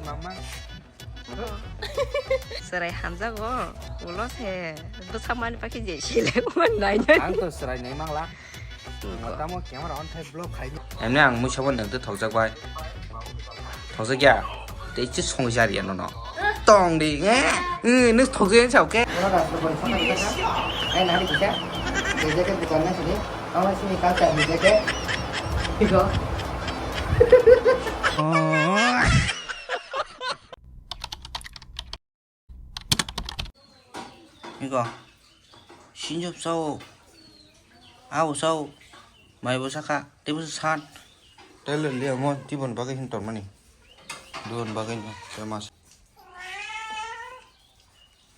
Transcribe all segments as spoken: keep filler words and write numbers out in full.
Mama. Chwrai hamjago, ulo se bwsa mani pakhe je sile man nai nai. Ang to chwrai nai mangla. Nungkho. Tamo camera on khai vlog khai. Emni ang muisa bo nang thokjak bai. Thokjak ya. Tei chi songjar ya nono. Tong di, eh? Eh, nung thokjak ya chao ke? Oro das ko bori sama kita kan? Eh, nari kita. Jacket bukan nasi ni. Kamu sini kaca ni jacket. Tigo. Iko. Sinjop sao. Au sao. Mai bo saka. Tei bo san. Tei le liya mo tibon bagwi hin tormani. Dibon bagwi no. Tei mas.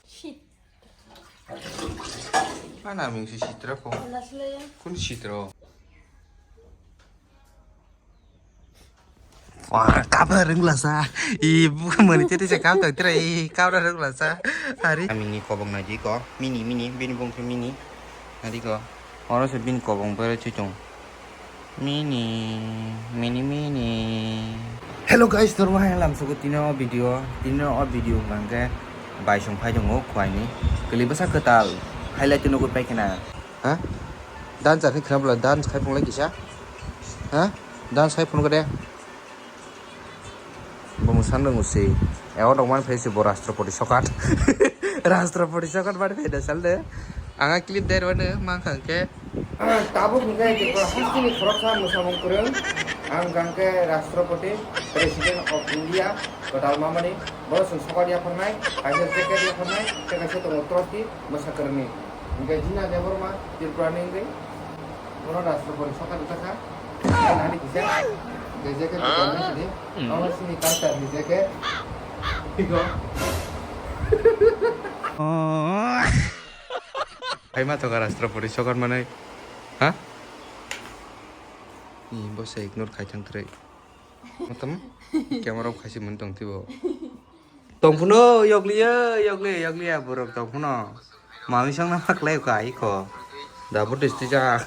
Shit. Ana ming si sitra po. Alas le ya. Kun sitra. Wah, kabra rwngla sa. I buku mani tete se kam tang tira i kabra rwngla sa. Hari. Mini kobong na di ko. Mini, mini, bini bung mini. Na di ko. Oro se bini kobong bere chuchung. Mini, mini, mini. Hello guys, normal hai lam suku tino video, tino o video mangke bai song phai dongo kwai ni. Kali basa ketal. Highlight no goi pai kena. Ha? Dance ani khna bla dance khai phung lai kisa. Ha? Dance khai phung kade. Bo mwsang rwngo se. Eo dongmani phai se bo Rashtrapati Sokat. Rashtrapati Sokat mani phai da sal de. Anga clip dai rwani mang khang khe. Tabuk hwnkhe Tripura hasteni khoroksa mwsamung kwrwng. Ang hwnkhe Rashtrapati, President of India, kwtal mamani. Bono chwng sokat yapharnai, kaisa jacket yapharnai, tei kaisa tongo trophy, mwsa kwrwngni. Hwnkhe Jina Debbarma, Tripura ni wngwi. Bono Rashtrapati Sokat wngkha. Nani kisa. Jacket ni jacket ni. Omo sini culture ni jacket. Tigo. Hai ma thoka Rashtrapati Sokat manai. Ha? Ni bo se ignore khai thang trai. Matam camera khai se mun tong tibo. Tongphunu yokliya, yokliya, yokliya borok tongphunu. Mami songna ma khlai kha iko. Da bo testi ja.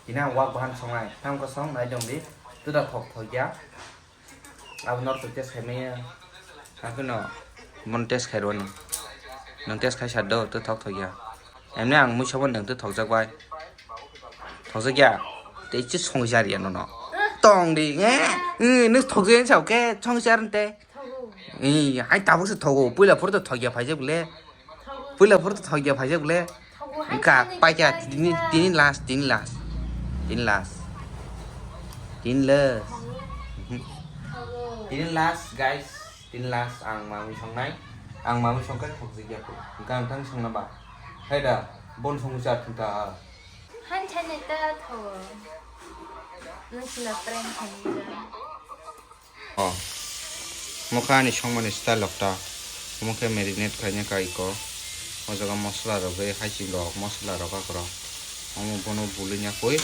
Ina wak bahan songnai. Tam ko song nai dong di. Tuda thok thok ya. Abo nor to test khai maya. Hakuno mon test khai rwani. Nang test khai sa do to thok thok ya. Emne ang muisa bo nang to thok jak bai. Thokjak ya. Tei chi songjar ya nono. Tong di, eh? Eh, nung thokjak ya sao ke songjar te. Eh, hai tabuk se thogo. Puila phuru to thokya phaijak bole. Puila phuru to thokya phaijak bole. Engka paikya tini, tini last, tini last. Tini last. Tini last. Tini last, guys. Tini last ang mami songnai. Ang mami songkhe thokjak ya. Engka ang thang songna ba. Hai da, bon song jar thungta. Hanchani ta tho. Nung sila prank khamjak. O. Mokha ani songmani style lokta. Omo khe marinate khaina kai ko. O jaga masala rok bai haiching rok, masala rok akorok. Omo bono bului ya koi.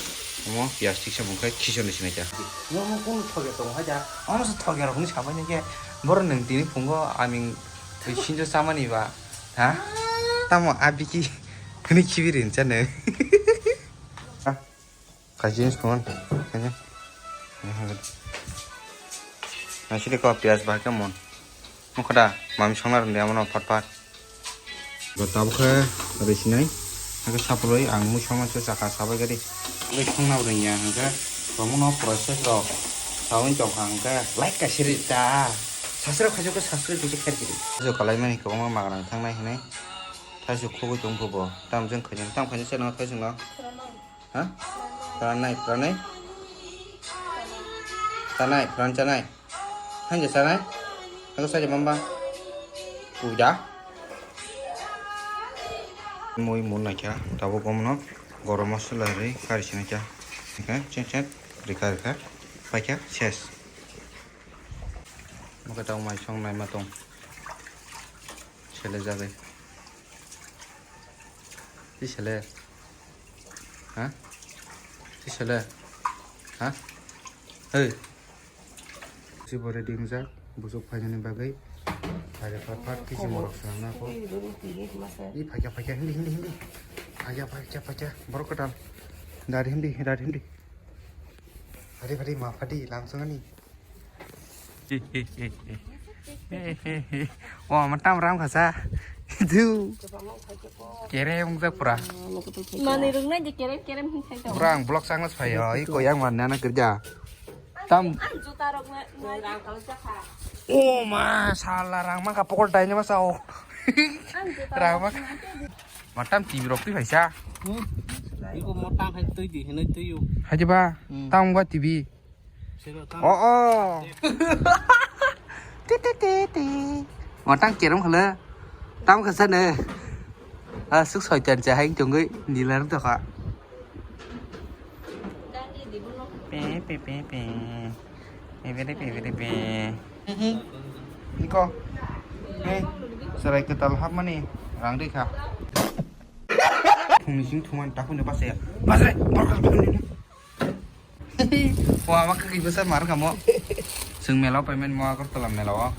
Omo piyaj tiksa mungkha khichoni sinai kha. Omo kono thokya tongo hai da. Omo se thokya rok ni samai nai khe. Boro nung tini phungo aming sinjo chamani ba. Ha? Tamo abiki. Kuni khibi rin chane. Kaisa jinis kuman, kaisa. Naisidi ko piyaj bahai khe mon. Mokhoda, mami songna rwdi amono phat phat. Bo tabukhe rwsinai. Hakhe sapuloi ang mui songma se chakha sabai gadi. Bai songna rwngya hwnkhe, bomono process rok sawi tongkha hwnkhe, like kaisa rwdi ta. Subscribe khaijak khe subscribe kaisa khairokdi. Jo kalaimani kwbangma magwrang thangnai hinwi. Thaisuk khugui tongkha bo. Tam jeng khaijak, tam khaijak se no thaisuk no. Ha? Pranai, pranai. Tanai, pran chanai. Hanja chanai. Aku saja mamba. Puja. Mui mun naikha, tabuk omono gorom masala ri kari sini kha. Kha, chet chet, rika rika. Paikha, ses. Maka tau mai song nai matong. Sele jagai. Ti sele. Ha? Ti sele. Ha? Hey. Si bore dingjak, busuk phainani bagwi. Phaikha phat phat kisi morok swnamna ko. I phaikha phaikha hindi hindi hindi. Phaikha phaikha phaikha. Borok kwtal. Dari hindi, dari hindi. Phari phari ma phadi lamsongani. O, matam ram khasa. Du. Kere ungja pura. Mani rungna je kerem kerem hin sai to. Pura ang vlog sangna sai yo. Iko yang mana na kerja. Tam. Ang juta rok na, na rang kalo jakha. O ma, sala rang mangka pokol dai ne masa o. Ang juta rang rok mangka. Matam T V rok twi phaisa. Hmm. Iko motang hai twi di, hinoi twi yo. Haji ba, hmm, tam ba T V. Sero tam. Oh, oh. Ti, ti, ti, ti. Motang kerem khala. Tam khasa ne. Ah, suk soitan cha hai tongoi, nilar to kha. Pe, pe, pe, pe. Pe, pe, pe, pe, pe. He, he. Niko. He. Serai ketal hap mani. Rang ri kha. Phungni sing thuman takuni basa ya. Basa, borok basa. Wa, ma kaki basa mar kamo. Sing mela payment mo Agartala mela o.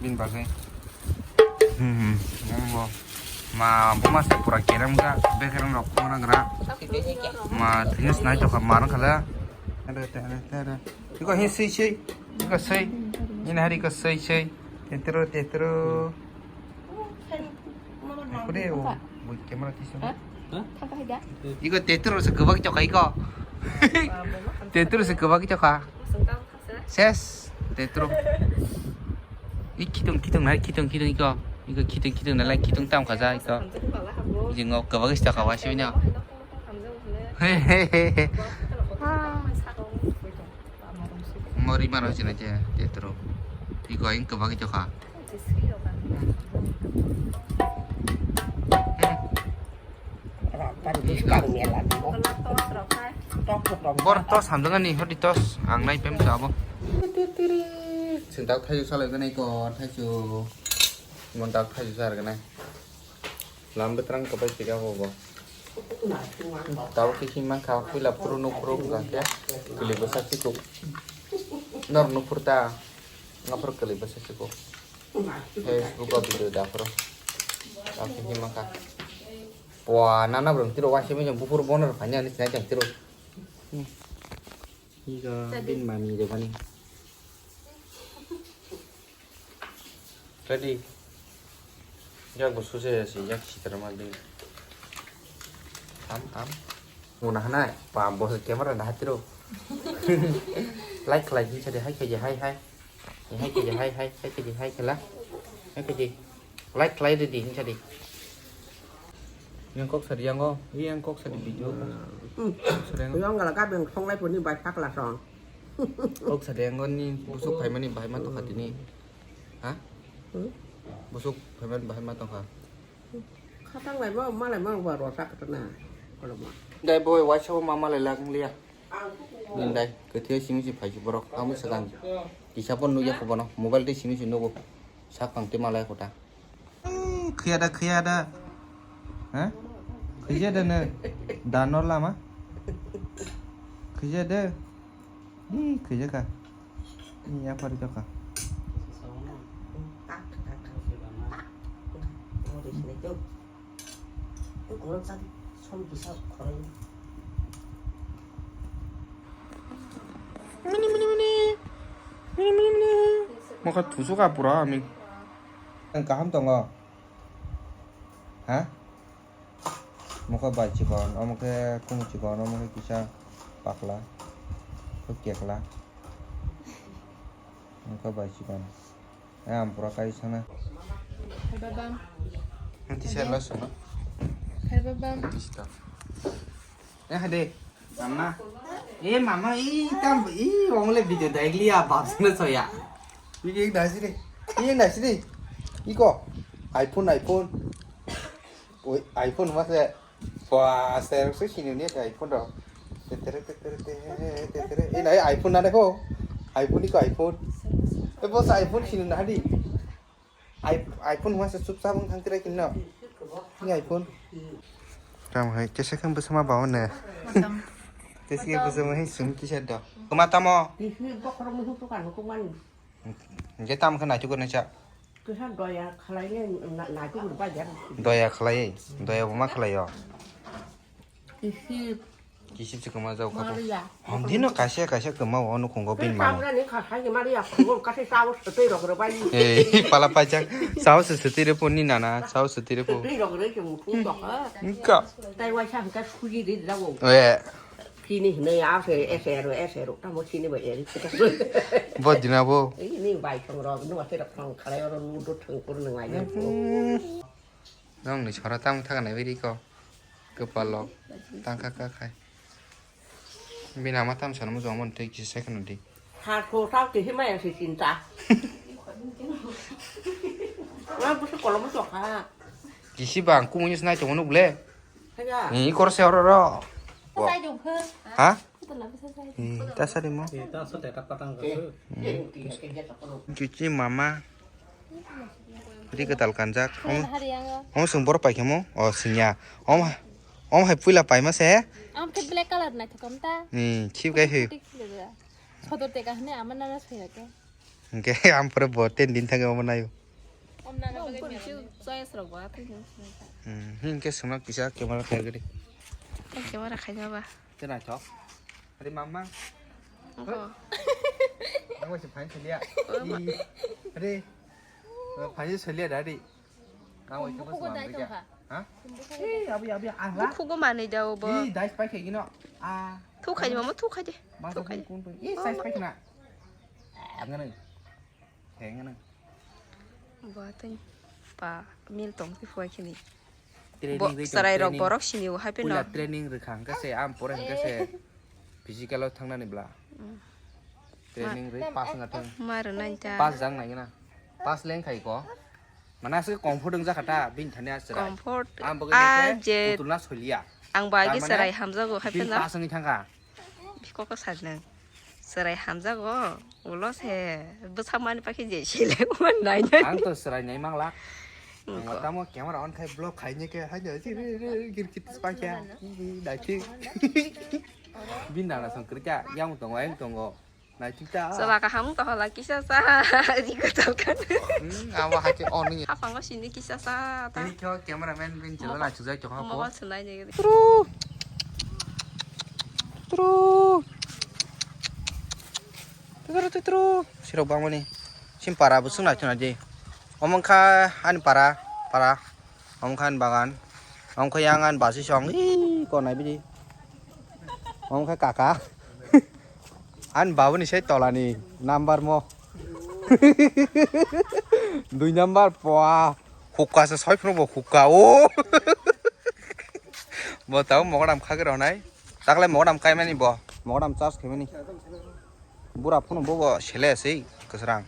Bin basa. Hmm, hmm. Mo, mo. Ma, bo ma se pura kerem ga, bekerem rok mo nang ra. Ma, thingis nai to kha mar khala. Ada, ada, ada, ada. Iko hi sei sei. Iko sei. Ini hari iko sei sei. Tetero, tetero. Aku deh, oh, buat kamera tisu. Hah? Hah? Iko tetero se kebak cok iko. Tetero se kebak cok ha. Ses, tetero. I kitung kitung nai kitung kitung iko. Iko kitung kitung nai kitung tam kaza iko. Jingo kebak ista kawa sih nya. Hehehe. Mori maro sini aja tetero. Iko ing kebak cok ha. Bor tos hamdang ani hodi tos ang nai pem sabo. Sing tak thaju salai gani ko thaju. Mon tak thaju sar gani. Lam betrang kapai tiga bo bo. Tau kisi man kha pila puru nuk puru ga kya. Kili basa siku. Nor nuk purta. Ngapur kili basa siku. Facebook o video da phoro. Tau kisi man kha. Pua nana bro tiro wasi mi jong bufur boner phanya ni sinai jong tiro. Higa bin mami de bani. Ready. Yak bo suse si yak si tara ma bin. Am am. Muna hana pa bo camera da hatiro. Like like ni sade hai kaje hai hai. Hai kaje hai hai hai kaje hai kala. Hai kaje. Like like di ni sade. Yang kok sadi yang go. Yang kok sadi video. Yang gala ka beng thong lai puni bai pakla song. Kok sadeng ni busuk phaimani bahai ma tongkha tini. Ha? Hmm? Busuk phaimani bahai ma tongkha. Khatang lai ma, ma lai ma ba ro sak na. Koloma. Dai boy, waisa ma ma lai lang liya. Ang ku ku. Nin dai, kethia simi si phai borok. Amo sagang. Kisa pon nugya ko bono. Mobile de simi si nugo. Sakang te malai kota. Khiyada, khiyada. Ha? Khiyada ne. Dano lama. Khiyada. Ih, khiyaka. Ih, ya pari jaka. Mini, mini, mini. Mini, mini, mini. Maka tusuka pura amin. Ang kaham tongo. Ha? Mokhe bai chikon, omo khe kung chikon, omo khe kisa pakla, khe kekla. Mokhe bai chikon. Eh, ampura kai sana. Hai babam. Nanti saya los no. Hai babam. Nanti sita. Eh, hade. Mama. Eh, mama, ih, tam, ih, wong le video daigli ya, bab sana soya. Ini yang nasi deh. Ini yang nasi deh. Iko. iPhone, iPhone. Oi, iPhone masa. Wah, saya rasa sini ni iPhone dah. Tetere, tetere, tetere, tetere. Ini iPhone ada kok. iPhone iko iPhone. Eh, bos iPhone sini nah di. I- iPhone masa sub sabung thang tira kinno. Ini iPhone. Ram hai kesa kan bersama bawa ne. Kesa kan bersama hai sum kisa dah. Kema tamo. Di sini bok orang musuh tukang hukuman. Hingke tamo khe naitukgwi nai cha. Kisa doya khlainai na-, naitukgwi bai ya. Doya khlai, doya bo ma khlai o. Isi Kisip se kwma jao kha. Maria. Hom dino kaisa kaisa kwma o nukhungo bin mano. Maria ni kha sai Maria khungo kasi sao swtwi rok rwbai. Eh, pala paijak. Sao se swtwi rw puni nana, sao swtwi rw pu. Swtwi rok rw se muthung dok ha. Wngkha. Tai waisa hwnkhe suji ri jago. Eh. Chini hwnwi a se ese ro ese ro tamo chini bai eri. Bo dina bo. Ini bai thong rok nuwa se rok thong khalai oro ludo thwng kur nang lai. Hmm. Nongni sora tamo thang nai bai riko. Kwpalok. Tangkha kha khai. Bini ama tamo sana muchung mani tei kisa sai kheno di. Ha tho tao kisi maya se chinta. Nga busu kolom busu kha. Kisi bang kumuni sinai tongo nuk le. Kaya. Ni kor se oro ro. Sai dong khe. Ha? Ni ta sari mo. Ni ta so te ta patang ko. Chuchi mama. Ri kwtal kanjak. Omo, omo chwng borok pai khe mo? O, swngya. Omo, omo hai puila paima se? Ang khe black color naithok kam ta. Ni, khip kai phi. Sotor teka hwnwi ama nana soya khe. Hwnkhe ang pore bo ten din thangwi omo naio. Om nana bagwi choice rok ba thai. Hmm, hwnkhe swngna kisa camera khair gari. Camera khaina ba. Te naithok. Ade mama. Oho. Ang waisa phain solia. Ade. Phain solia da ade. Ang waisa. Bukhugo dai tongkha. Ha? Ei, abi abi ang la. Bukhugo manwi da obo. Ei, dai spai khaigino. Ah. Thu khai mama thu khai de. Thu khai. Ei, sai spai khna. Ang nang. Heng nang. Ba tei pa mil tong ti fuai khini. Training rwi tong, chwrai rok training. Borok sini o hai phano. Puila training rwkha hwnkhe se, am pore hwnkhe se physical o thangnani bla. Mm. Training rwi pass wngna thang. Ma rwnai ta. Pass jang nai na. Pass leng khai ko. Mana se comfort wng jakha ta bini thani a chwrai. Comfort. Am bagwi a nai je putulna solia. Ang ba agi chwrai hamjago hai phano. Pass wngwi thangkha. Bikoko sajnang. Chwrai hamjago. Ulo se bwsa mani pakhe je sile uman nainani. Ang to chwrai nai manglak. Ang tamo camera on khai vlog khaini khe haino girkit pakya. Daithik. Bin nana song krika yang tongo, yang tongo. Naithik ta. Chwla kaham to hola kisa sa. Ri kwtal kan. Hmm, abo hakhe on ni. Apango sini kisa sa ta. Ini kyo cameraman bin chwla na chujai to ha. Mobile sunai ni. Tru. Tru. Tuturu tuturu. Sirok bangmani. Sim para bo sung nai thuna di. Omo wngkha ani para, para. Omo wngkha ani bagan. Omo wngkha yang ani basi song. Ih, ko nai bidi. Omo wngkha kaka. Ani babuni sai tolani number mo. Dui number poa. Hukka se soi phuru bo hukka o. Bo tau mogodam khagwi rwnai. Taklai mogodam kaimani bo. Mogodam charge khaimani. Bura phunu bo bo sele sei kwsrang.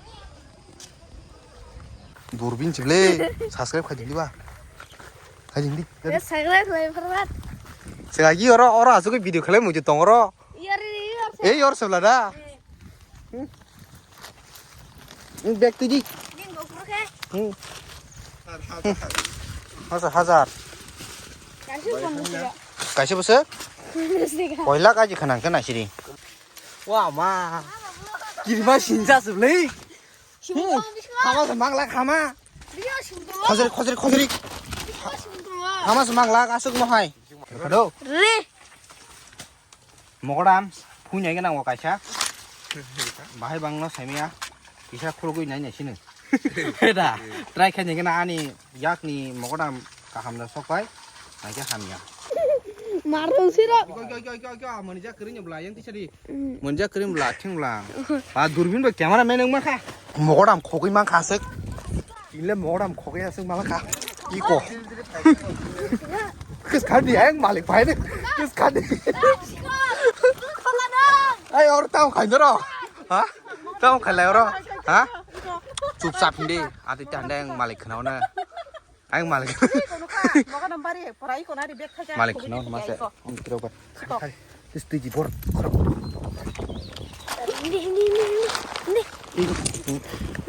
Durbin chible subscribe khai dindi ba. Khai dindi. Subscribe khai pharwat. Sega gi oro oro asugwi video khlai muju tong oro. Yar yar. Ei yor sebla da. Bag twi di. Hajar, hajar. Kaisa bwswk? Koila kaji khanang khe naisiri. Wa ma. Kirima sinja sublei. Khama se mangla khama. Khojri, khojri, khojri. Khama se mangla aswk no hai. Khado. Re. Mogodam, phunai gana o kaisa. Bahai bangno saimia, kisa khulugwi nai nai sini. Da, try khai nai gana ani yakni mogodam kaham da sokpai, naikhe hamya. Marung siro. Go, go, go, go, go, mani jak kering bla yang tisari. Mani jak kering bla, thing bla. Ba durbin ba camera man wng makha. Mogodam khogwi mankha aswk. Tinle mogodam khogwi aswk malakha. Iko. Kwskadi ayang malik bai de. Kwskadi. Ay or tau khai doro. Ha? Tau khai lai oro. Ha? Chupchap hindi. Ati tanda yang malik khna ona. Ayang malik. Malik khna ona masa. Kiro ba. Stiji bor.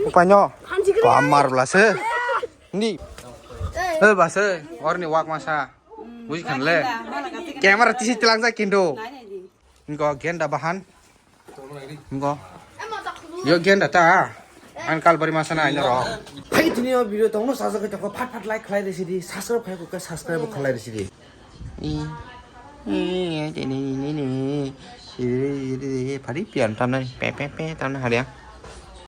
Upanyo. Amar blase. Ni. Eh, base, orni wak masa. Buji khanle. Camera tisi telang ja kindo. Ingo genda bahan. Ingo. Yo genda ta. An kalbari masa na ino ro. Hai tini o video tongno saja ke toko phat phat like khlai risi di, subscribe khai ko subscribe khlai risi di. I. Phari pian tamnai pe pe pe tamna hariang.